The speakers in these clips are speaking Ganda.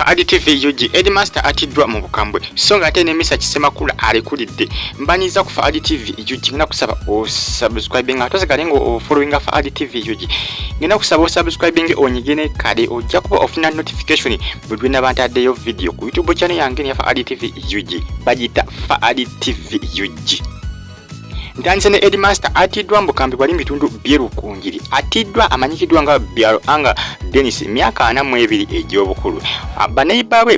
Adi TV UG Headmaster atiddwa mu bukambwe so nga ate ne Misa Kisemakula alekulidde. Mbaniza ku Adi TV UG, ngenda kusaba osubscribing ate osigale nga ofollowinga fa Adi TV UG. Ngenda kusaba osubscribing onyige ne kale ojja kuba ofuna notification buli lwe naba ntaddeyo video ku YouTube channel yange ne fa Adi TV UG. Bagiyita fa Adi TV UG. Ntandise ne Headmaster atiddwa mbukambi bwali mu bitundu by'e Rukungiri. Atiddwa amanyikiddwa nga Byaruhanga Denis, myaka 42 egy'obukulu. Baneiba be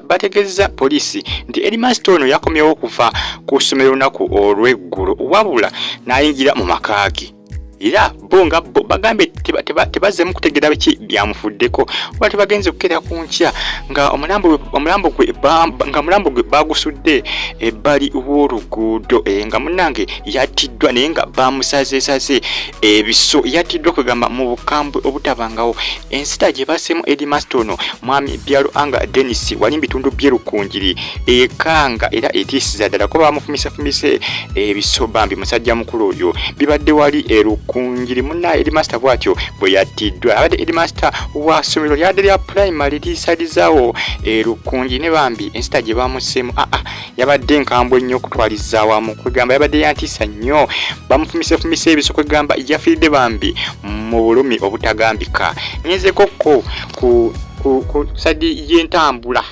bategeeza poliisi nti Headmaster ono yakomyewo okuva ku ssomero olunaku olw'eggulo, wabula n'ayingira mu maka ge, era bo nga bo bagambye tebazzeemu kutegeera biki byamufuddeko, oba tebagenze kukeera ku nkya nga omulambo gwe bagusudde ebbali w'oluguudo, nga munnange yattiddwa naye nga bamusazeesaze ebiso. Yattiddwa kwegamba mu bukambwe obutabangawo. Ensita gye baseemu headmaster ono mwami Byaruhanga Denis wali mu bitundu by'e Rukungiri ekanga era etiisiza ddala kuba bamufumisefumise ebiso. Bambi musajja mukulu oyo, bibadde wali e Rukungiri. Munna headmaster bw'atyo bwe yattiddwa. Abadde headmaster wa ssomero lyadde lya primary lisalizaawo e Rukungiri, ne bambi ensita gye bamuseemu aa yabadde enkambwe nnyo okutwaliza awamu. Kwegamba yabadde yantiisa nnyo, bamufumisefumise ebiso, kwegamba yafiiridde bambi mu bulumi obutagambika. Ngenzeko ko ku side y'entambula.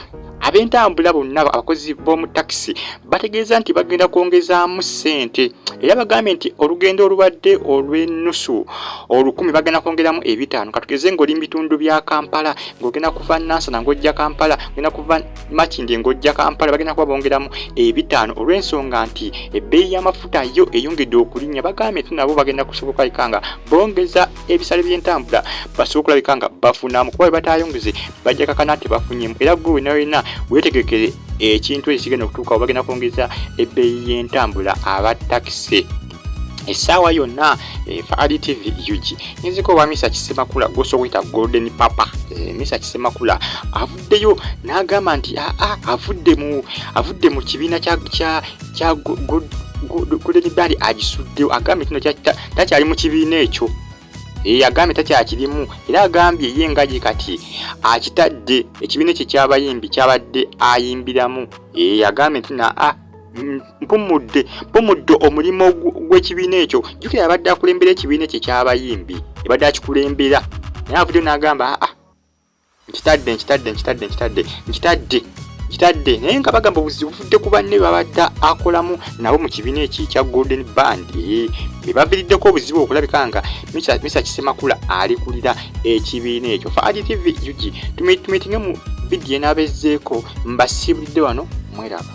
Ab'entambula bonna, abakozi b'omu takisi bategeeza nti bagenda kwongezaamu ssente, era bagambye nti olugendo olubadde olw'ennusu 1,000 bagenda kwongeramu 500. Katugeze ng'oli mu bitundu bya Kampala, ng'ogenda kuva Nansana ng'ojja Kampala, ogenda kuva Makindye ng'ojja Kampala, bagenda kuba bongeramu 500 olw'ensonga nti ebbeeyi y'amafuta yo eyongedde okulinnya. Bagambye nti nabo bagenda kusobola okulabika nga bongeza ebisale by'entambula basobole okulabika nga bafunamu, kuba bwe batayongeze bajja kakana tebafunyemu. Era gwe wena wena weetegekere ekintu ekyo kigenda okutuukawo, bagenda kwongeza ebbeeyi y'entambula aba takisi essaawa yonna. Faali TV UG, nziko wa Misa Kisemakula gwosobola okuyita Golden Papa. Misa Kisemakula avuddeyo n'agamba nti aa avudde mu kibiina kya Golden Band, agisuddeyo. Agambye kino takyali mu kibiina ekyo. Agambye takyakirimu, era agambye ye nga ye kati akitadde ekibiina ekyo ekyabayimbi kyabadde ayimbiramu. Agambye nti naa mpumudde omulimu gw'ekibiina ekyo. Jjukira abadde akulembera ekibiina ekyo ekyabayimbi, ebadde akikulembera, naye avuddeyo n'agamba, aa nkitadde, nkitadde, nkitadde, nkitadde, nkitadde, nkitadde. Naye nga bagamba obuzibu buvudde ku banne babadde akolamu nabo mu kibiina ekyo ekya Golden Band, be baviiriddeko obuzibu okulabika nga Misa Kisemakula alikulira ekibiina ekyo. Faadi TV UG, tumitinge mu vidiyo enaabezzeeko. Mbasiibulidde wano, mweraba.